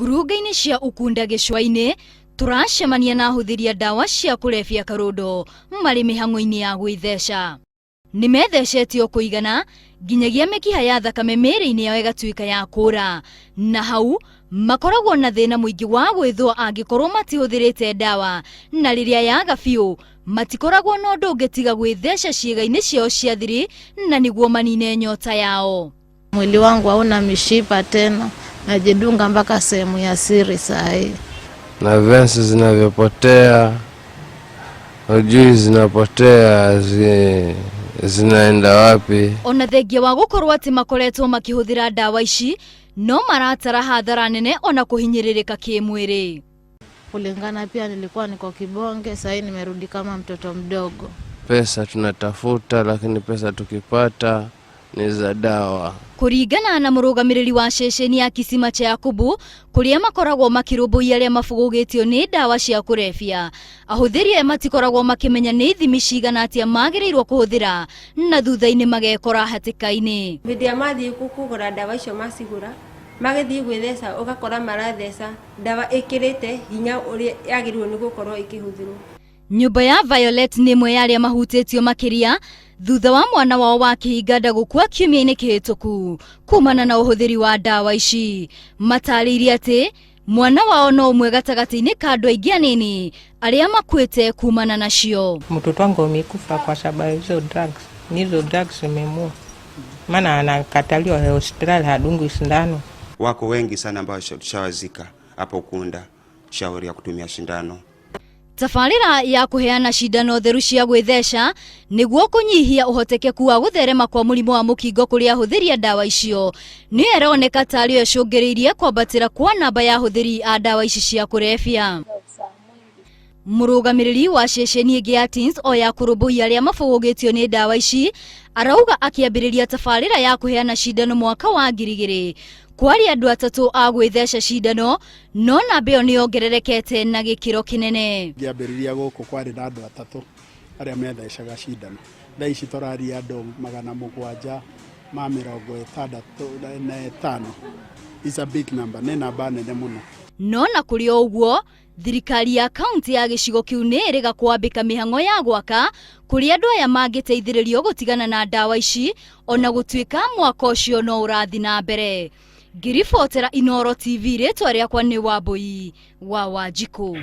Ngurunga-inĩ cia Ukunda gĩcũa-inĩ, tũracemania na ahũthĩri a ndawa cia kũrebia karũndo marĩ mĩhang'o-inĩ ya gwĩtheca. Nĩ methecete o kũigana nginyagia mĩkiha ya thakame mĩĩrĩ-inĩ yao ĩgatuĩka ya kũra. Na hau makoragwo na thĩna mũingĩ wa gwĩthũa angĩkorwo matihũthĩrĩte ndawa, na rĩrĩa yaga biũ matikoragwo na ũndũ ũngĩ tiga gwĩtheca ciĩga-inĩ ciao cia thiri na nĩguo manine nyota yao. Mwili wangu hauna mishipa tena, najidunga mpaka sehemu ya siri saa hii. Na veins zinavyopotea, hujui zinapotea zinaenda wapi. Ona thengia wa gũkorwo atĩ makoretwo makĩhũthĩra ndawa ici, no maratara hathara nene ona kũhinyĩrĩrĩka kĩmwĩrĩ. Kulingana pia nilikuwa niko kibonge, saa hii nimerudi kama mtoto mdogo. Pesa tunatafuta, lakini pesa tukipata ni za dawa. Kũringana na mũrũgamĩrĩri wa ceceni ya Kisima cha Yakubu kũrĩa makoragwo makĩrũmbũiya arĩa mabũgũgĩtio nĩ ndawa cia kũrebia, ahũthĩri aya matikoragwo makĩmenya nĩ ithimi cigana atĩa magĩrĩirwo kũhũthĩra na thutha-inĩ magekora hatĩka-inĩ. Hĩndĩ ĩrĩa mathiĩ kũgũra ndawa icio macigũra, magĩthiĩ gwĩtheca ũgakora maratheca ndawa ĩkĩrĩte hinya ũrĩa yagĩrĩirwo nĩ gũkorwo ĩkĩhũthĩrwo. Nyũmba ya Violet nĩ ĩmwe ya arĩa mahutĩtio makĩria thutha wa mwana wao wa kĩhinganda gũkua kiumia-inĩ kĩhĩtũku kumana na ũhũthĩri wa ndawa ici. Matarĩirie atĩ mwana wao no ũmwe gatagatĩ-inĩ ka andũ aingĩ anini arĩa makuĩte kumana nacio. Mtoto wangu amekufa kwa sababu hizo drugs, ni hizo drugs zimemua, maana anakataliwa hospitali, hadungwi sindano. Wako wengi sana ambao tushawazika hapo Ukunda, shauri ya kutumia shindano. Tabarĩra ya kũheana cindano theru cia gwĩtheca nĩguo kũnyihia ũhotekeku wa gũtherema kwa mũrimũ wa mũkingo kũrĩ ahũthĩri a ndawa icio nĩyo ĩroneka tarĩ yo ĩcũngĩrĩirie kwambatĩra kwa namba ya ahũthĩri a ndawa ici cia kũrebia. Mũrũgamĩrĩri wa ceceni ĩngĩ ya Teens o ya kũrũmbũiya arĩa mabũgũgĩtio nĩ ndawa ici arauga akĩambĩrĩria tabarĩra ya kũheana cindano mwaka wa 2000 kwarĩ andũ atatũ a gwĩtheca cindano, no namba ĩyo nĩ yongererekete na gĩkĩro kĩnene. Ngĩambĩrĩria gũkũ kwarĩ na andũ atatũ arĩa methecaga cindano, thaa ici tũraria andũ 765. It's a big number, nĩ namba nene mũno. No na kũrĩ o ũguo, thirikari ya kaunti ya gĩcigo kĩu nĩ ĩrĩga kwambĩka mĩhang'o ya gwaka kũrĩa andũ aya mangĩteithĩrĩrio gũtigana na ndawa ici, ona gũtuĩka mwaka ũcio no ũrathiĩ na mbere. Ngĩribotera Inooro TV, rĩtwa rĩakwa nĩ Wambui wa Wanjikũ.